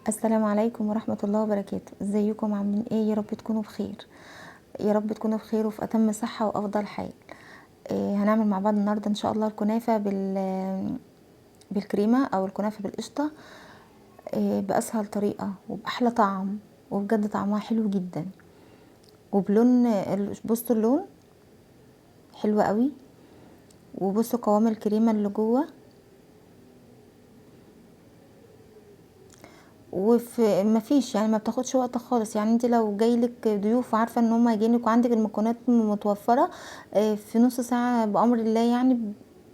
السلام عليكم ورحمة الله وبركاته. ازيكم عاملين ايه؟ يا رب تكونوا بخير، يا رب تكونوا بخير وفي اتم صحة وافضل حال. هنعمل مع بعض النهاردة ان شاء الله الكنافة بالكريمة او الكنافة بالقشطة، باسهل طريقة وباحلى طعم، وبجد طعمها حلو جدا وبلون. بصوا اللون حلو قوي، وبصوا قوام الكريمة اللي جوه، وفي ما فيش يعني ما بتاخدش وقت خالص. انت لو جايلك ضيوف وعارفه ان هم هيجيلك وعندك المكونات متوفرة، في نص ساعة بامر الله،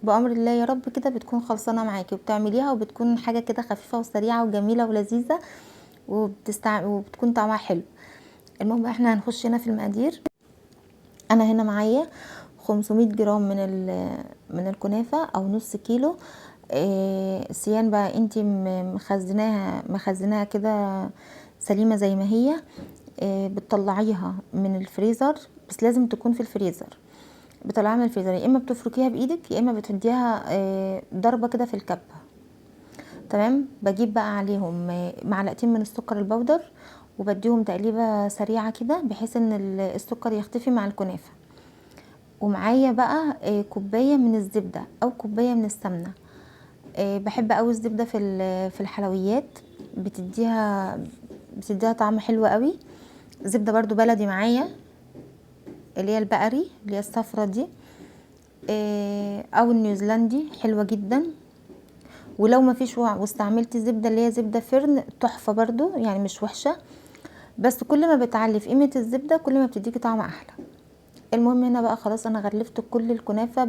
بامر الله يا رب كده بتكون خلصانه معاكي وبتعمليها، وبتكون حاجة كده خفيفة وسريعة وجميلة ولذيذه، وبتكون طعمها حلو. المهم احنا هنخش هنا في المقادير. انا هنا معايا 500 جرام من الكنافه او نص كيلو. سيان بقى انتي مخزناها كده سليمة زي ما هي، بتطلعيها من الفريزر، بس لازم تكون في الفريزر. بتطلعيها من الفريزر، يا اما بتفركيها بايدك يا اما بتديها، ضربه كده في الكبه. تمام. بجيب بقى عليهم، معلقتين من السكر البودر، وبديهم تقليبه سريعة كده بحيث ان السكر يختفي مع الكنافه. ومعايا بقى، كوباية من الزبدة او كوباية من السمنة. بحب قوي الزبدة في الحلويات، بتديها طعم حلو قوي. زبدة برضو بلدي معايا اللي هي البقري اللي هي الصفرة دي، او النيوزيلندي، حلوة جدا. ولو ما فيش واستعملتي زبدة اللي هي زبدة فرن تحفة برضو، مش وحشة، بس كل ما بتعلي في قيمة الزبدة كل ما بتديكي طعم احلى. المهم هنا بقى خلاص انا غلفت كل الكنافه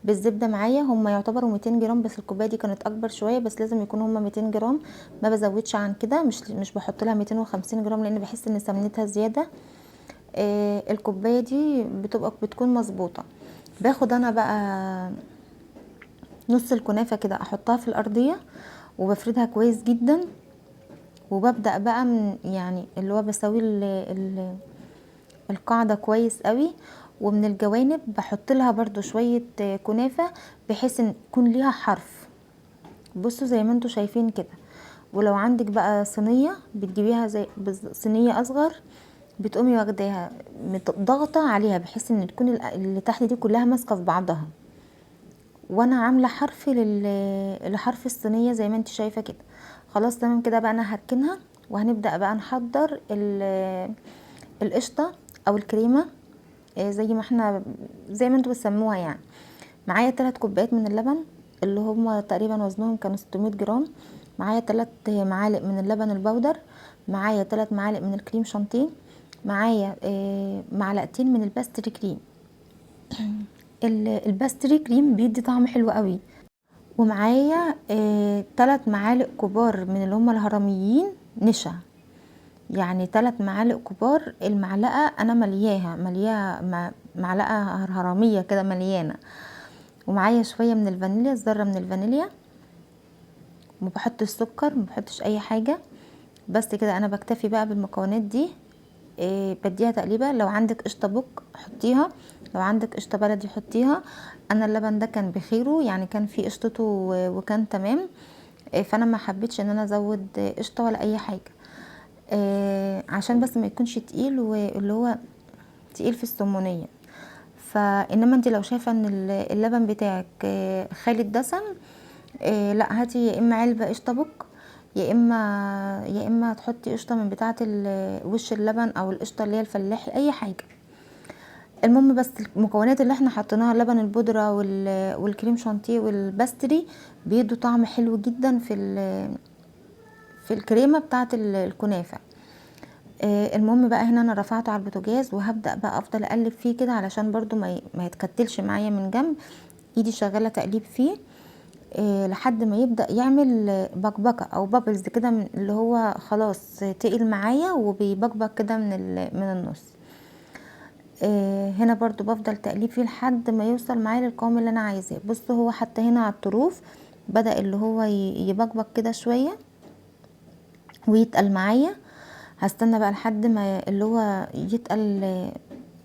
بالزبده معايا. هم يعتبروا 200 جرام، بس الكوباية دي كانت اكبر شوية، بس لازم يكونوا هم 200 جرام، ما بزودش عن كده، مش بحط لها 250 جرام لان بحس ان سمنتها زيادة. الكوباية دي بتكون مظبوطة. باخد انا بقى نص الكنافه كده احطها في الارضية وبفردها كويس جدا، وببدا بقى من يعني اللي هو بسوي القاعدة كويس قوي، ومن الجوانب بحط لها برضو شوية كنافه بحيث ان يكون ليها حرف. بصوا زي ما انتوا شايفين كده. ولو عندك بقى صينية بتجيبيها زي صينية اصغر، بتقومي واخداها ضغطه عليها بحيث ان تكون اللي تحت دي كلها ماسكه في بعضها. وانا عامله حرف لحرف الصينية زي ما انت شايفه كده. خلاص تمام كده بقى انا هركنها، وهنبدا بقى نحضر القشطه او الكريمة، زي ما انتوا بتسموها. معايا 3 كوبايات من اللبن اللي هم تقريبا وزنهم كانوا 600 جرام، معايا 3 معالق من اللبن البودر، معايا 3 معالق من الكريم شانتيه، معايا، معلقتين من الباستري كريم. الباستري كريم بيدي طعم حلو قوي. ومعايا، 3 معالق كبار من اللي هم الهرميين نشا، يعني 3 معالق كبار. المعلقة أنا ملياها معلقة هرمية كده مليانة. ومعايا شوية من الفانيليا، الذرة من الفانيليا. ما بحطش سكر، ما بحطش أي حاجة، بس كده أنا بكتفي بقى بالمكونات دي. بديها تقليبة. لو عندك قشطة بوك حطيها، لو عندك قشطة بلدي حطيها. أنا اللبن ده كان بخيره، كان فيه قشطته وكان تمام، فأنا ما حبيتش إن أنا أزود قشطة ولا أي حاجة، عشان بس ما يكونش تقيل واللي هو تقيل في السمونية. فإنما انت لو شايفة ان اللبن بتاعك، خالي الدسم، لا هاتي يا اما علبة قشطة بوك، يا اما تحطي قشطة من بتاعة وش اللبن او القشطة اللي هي الفلاحي، اي حاجة. المهم بس المكونات اللي احنا حطيناها اللبن البودرة والكريم شانتيه والباستري بيدوا طعم حلو جدا في الكريمة بتاعة الكنافة. المهم بقى هنا انا رفعته على البوتاجاز، وهبدأ بقى افضل اقلب فيه كده علشان برضو ما يتكتلش معايا من جنب. ايدي شغالة تقليب فيه، لحد ما يبدأ يعمل بقبقة او بابلز كده، من اللي هو خلاص تقل معايا وبيبقبق كده من النص. هنا برضو بفضل تقليب فيه لحد ما يوصل معايا للقوام اللي انا عايزاه. بصوا هو حتى هنا على الطروف بدأ اللي هو يبقبق كده شوية ويتقل معايا. هستنى بقى لحد ما اللي هو يتقل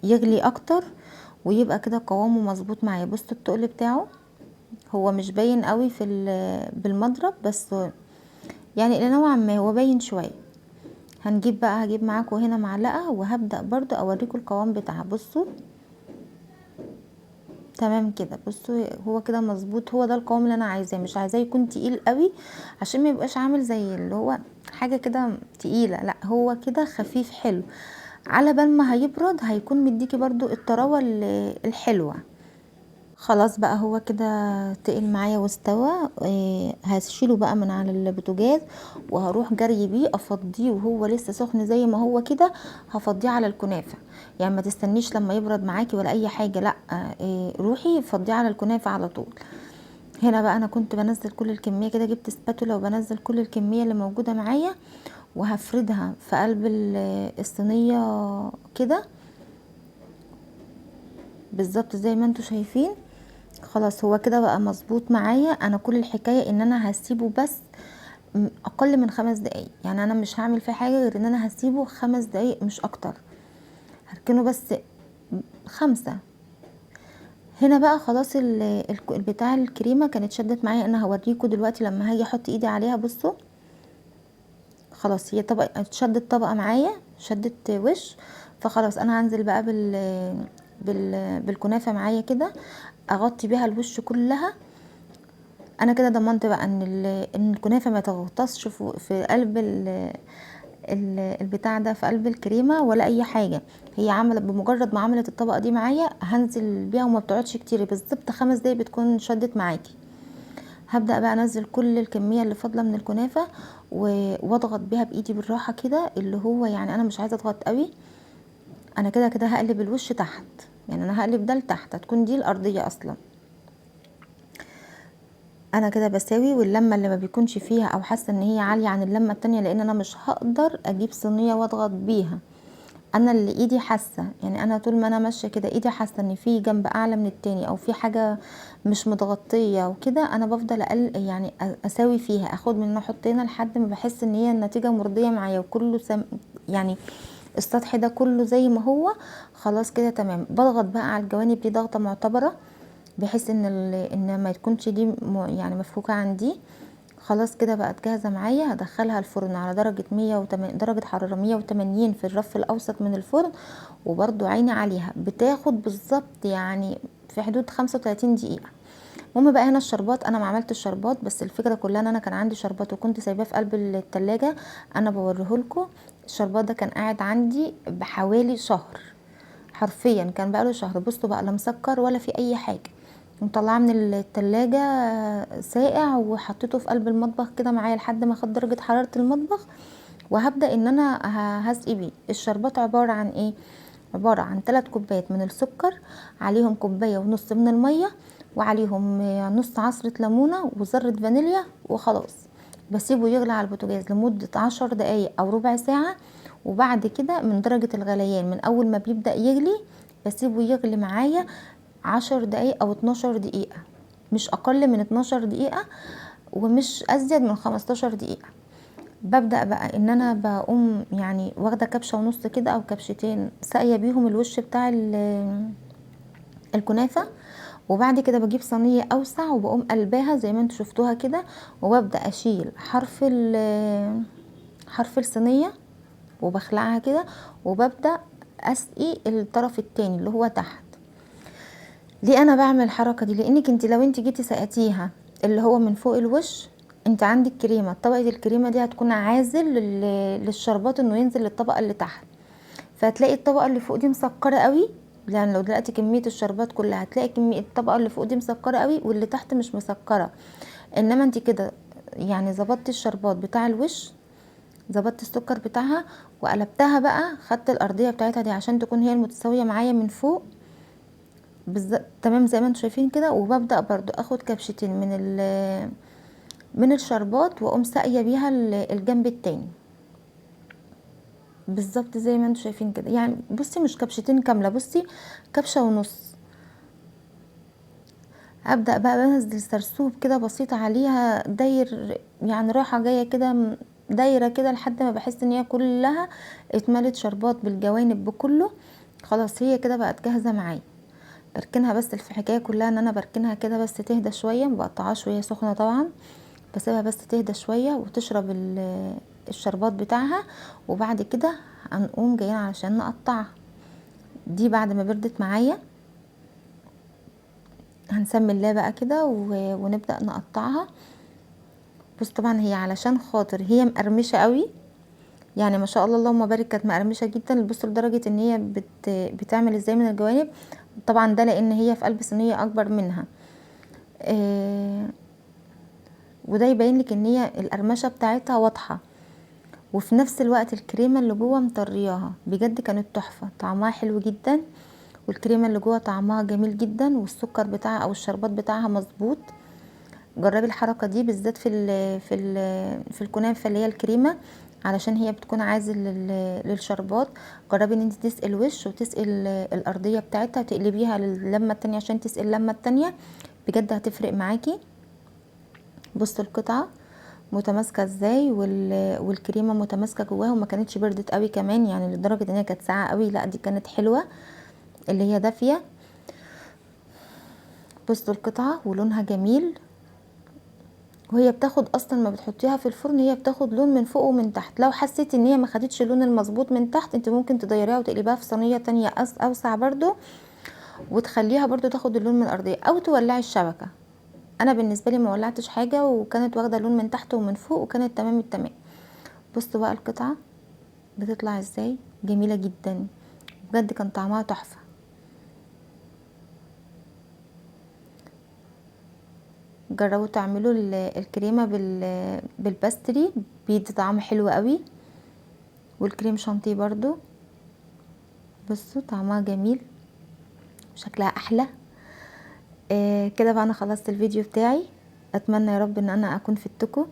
يغلي اكتر ويبقى كده قوامه مظبوط معايا. بصوا التقل بتاعه هو مش باين قوي في بالمضرب، بس يعني الى نوعا ما هو باين شوية. هنجيب بقى، هجيب معاكم هنا معلقه وهبدا برضو اوريكم القوام بتاعها. بصوا تمام كده، بصوا هو كده مظبوط، هو ده القوام اللي انا عايزاه. مش عايزاه يكون تقيل قوي عشان ما يبقاش عامل زي اللي هو حاجة كده تقيلة، لا هو كده خفيف حلو. على بال ما هيبرد هيكون مديكي برضو الطراوه الحلوة. خلاص بقى هو كده تقل معايا واستوى. هشيله بقى من على البوتاجاز وهروح جري بيه افضيه وهو لسه سخن زي ما هو كده، هفضيه على الكنافه. يعني ما تستنيش لما يبرد معاكي ولا اي حاجة، لا، روحي فضية على الكنافه على طول. هنا بقى انا كنت بنزل كل الكمية كده، جبت سباتولا وبنزل كل الكمية اللي موجودة معايا وهفردها في قلب الصينية كده بالظبط زي ما انتوا شايفين. خلاص هو كده بقى مظبوط معايا. انا كل الحكاية ان انا هسيبه بس اقل من 5 دقايق، يعني انا مش هعمل فيه حاجة غير ان انا هسيبه 5 دقايق مش اكتر، هركنه بس 5. هنا بقى خلاص بتاع الكريمة كانت شدت معايا، انا هوريكم دلوقتي لما هاجي احط ايدي عليها. بصوا خلاص هي طبقه شدت طبقه معايا، شدت وش. فخلاص انا هنزل بقى بالكنافه معايا كده، اغطي بيها الوش كلها. انا كده ضمنت بقى ان الكنافه ما تغطسش في قلب البتاع ده، في قلب الكريمة ولا اي حاجة. هي عملت بمجرد ما عملت الطبقة دي معايا هنزل بيها وما بتقعدش كتير، بالظبط 5 دقايق بتكون شدت معاكي. هبدا بقى انزل كل الكمية اللي فاضلة من الكنافه واضغط بيها بايدي بالراحة كده، اللي هو يعني انا مش عايزه اضغط قوي، انا كده كده هقلب الوش تحت، يعني انا هقلب ده لتحت، هتكون دي الارضية اصلا. انا كده بساوي، واللمه اللي ما بيكونش فيها او حاسه ان هي عالية عن اللمة التانية، لان انا مش هقدر اجيب صينية واضغط بيها، انا اللي ايدي حاسه، يعني انا طول ما انا ماشية كده ايدي حاسه ان في جنب اعلى من التاني او في حاجة مش متغطيه وكده، انا بفضل اقل يعني اساوي فيها، اخد من هنا احط هنا لحد ما بحس ان هي النتيجة مرضية معايا وكله يعني السطح ده كله زي ما هو. خلاص كده تمام. بضغط بقى على الجوانب دي ضغطه معتبره بحيث ان ان ما تكونش دي يعني مفكوكه عندي. خلاص كده بقت جاهزة معايا. هدخلها الفرن على درجه مية وتمانين، درجه حرارة 180 في الرف الاوسط من الفرن، وبرده عيني عليها. بتاخد بالظبط يعني في حدود 35 دقيقة. المهم بقى هنا الشربات، انا ما عملتش الشربات، بس الفكرة كلها ان انا كان عندي شربات وكنت سايباه في قلب التلاجة، انا بوريهولكم. الشربات ده كان قاعد عندي بحوالي شهر، حرفيا كان بقاله شهر. بصوا بقى لا مسكر ولا في اي حاجة، مطلعاه من التلاجة ساقع وحطيته في قلب المطبخ كده معايا لحد ما خد درجة حرارة المطبخ، وهبدأ ان انا هسقي بيه. الشربات عبارة عن ايه؟ عبارة عن 3 كوبايات من السكر، عليهم كوباية ونص من المية، وعليهم نص عصرة ليمونة وذرة فانيليا، وخلاص. بسيبه يغلي على البوتاجاز لمدة 10 دقايق او ربع ساعة، وبعد كده من درجة الغليان من اول ما بيبدأ يغلي بسيبه يغلي معايا 10 دقايق او 12 دقيقة، مش اقل من 12 دقيقة ومش ازيد من 15 دقيقة. ببدأ بقى ان انا بقوم يعني واخدة كبشة ونص كده او كبشتين ساقية بيهم الوش بتاع الكنافة، وبعد كده بجيب صينية اوسع وبقوم قلباها زي ما انتوا شفتوها كده، وببدأ اشيل حرف الصينية وبخلعها كده، وببدأ اسقي الطرف التاني اللي هو تحت. ليه انا بعمل الحركة دي؟ لانك انت لو انت جيتي سقتيها اللي هو من فوق الوش، انت عندك كريمة، طبقه الكريمة دي هتكون عازل للشربات انه ينزل للطبقة اللي تحت، فهتلاقي الطبقة اللي فوق دي مسكره قوي، لان لو دلوقتي كمية الشربات كلها هتلاقي كمية الطبقة اللي فوق دي مسكره قوي واللي تحت مش مسكره. انما انت كده يعني ظبطتي الشربات بتاع الوش، ظبطت السكر بتاعها وقلبتها بقى، خدت الارضية بتاعتها دي عشان تكون هي المتساويه معايا من فوق بالظبط تمام زي ما انتم شايفين كده. وببدا برضو اخد كبشتين من الشربات واقوم ساقيه بيها الجنب التاني بالظبط زي ما انتم شايفين كده. يعني بصي مش كبشتين كاملة، بصي كبشة ونص. ابدا بقى بنزل سرسوب كده بسيط عليها، داير يعني رايحة جاية كده، دايرة كده لحد ما بحس ان هي كلها اتملت شربات بالجوانب بكله. خلاص هي كده بقت جاهزة معايا. بركنها بس، الحكاية كلها ان انا بركنها كده بس تهدى شوية، ما بقطعهاش وهي سخنة طبعا، بسيبها بس تهدى شوية وتشرب الشربات بتاعها، وبعد كده هنقوم جايين علشان نقطعها. دي بعد ما بردت معايا هنسمي الله بقى كده ونبدأ نقطعها. بص طبعا هي علشان خاطر هي مقرمشة قوي، يعني ما شاء الله اللهم بارك، كانت مقرمشة جدا. بصوا لدرجة ان هي بتعمل ازاي من الجوانب، طبعا ده لان هي في قلب صينية اكبر منها، وده يبين لك ان هي القرمشة بتاعتها واضحة، وفي نفس الوقت الكريمة اللي جوه مطرياها بجد كانت تحفة، طعمها حلو جدا، والكريمة اللي جوه طعمها جميل جدا، والسكر بتاعها او الشربات بتاعها مظبوط. جربي الحركة دي بالذات في الكنافة اللي هي الكريمة، علشان هي بتكون عازل للشربات. جربي ان انت تسقي الوش وتسقي الارضية بتاعتها وتقلبيها للمة التانية عشان تسقي اللمة التانية، بجد هتفرق معاكي. بصوا القطعة متماسكة ازاي، والكريمة متماسكة جواها، وما كانتش بردت قوي كمان، يعني لدرجة ان هي كانت ساقعة قوي، لا دي كانت حلوة اللي هي دافية. بصوا القطعة ولونها جميل، وهي بتاخد اصلا ما بتحطيها في الفرن هي بتاخد لون من فوق ومن تحت. لو حسيتي ان هي ما خدتش اللون المظبوط من تحت، انت ممكن تديريها وتقلبيها في صينية تانية اوسع برضو، وتخليها برضو تاخد اللون من الارضية، او تولعي الشبكة. انا بالنسبة لي ما ولعتش حاجة، وكانت واخدة لون من تحت ومن فوق، وكانت تمام التمام. بصوا بقى القطعة بتطلع ازاي، جميلة جدا بجد، كان طعمها تحفة. جربوا تعملوا الكريمة بالباستري، بيدي طعم حلو قوي، والكريم شانتيه برضو. بصوا طعمها جميل وشكلها احلى. كده بقى انا خلصت الفيديو بتاعي. اتمنى يا رب ان انا اكون فدتكم،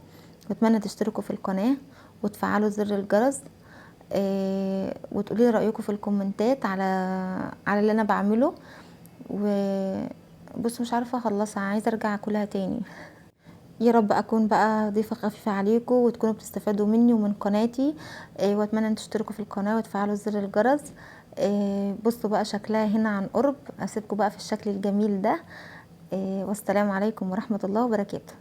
واتمنى تشتركوا في القناة وتفعلوا زر الجرس، وتقولي رأيكم في الكومنتات على اللي انا بعمله. وبصوا مش عارفة اخلصها، عايزة ارجع اكلها تاني. يا رب اكون بقى ضيفة خفيفة عليكم وتكونوا بتستفادوا مني ومن قناتي، واتمنى ان تشتركوا في القناة وتفعلوا زر الجرس. بصوا بقى شكلها هنا عن قرب، اسيبكم بقى في الشكل الجميل ده. والسلام عليكم ورحمة الله وبركاته.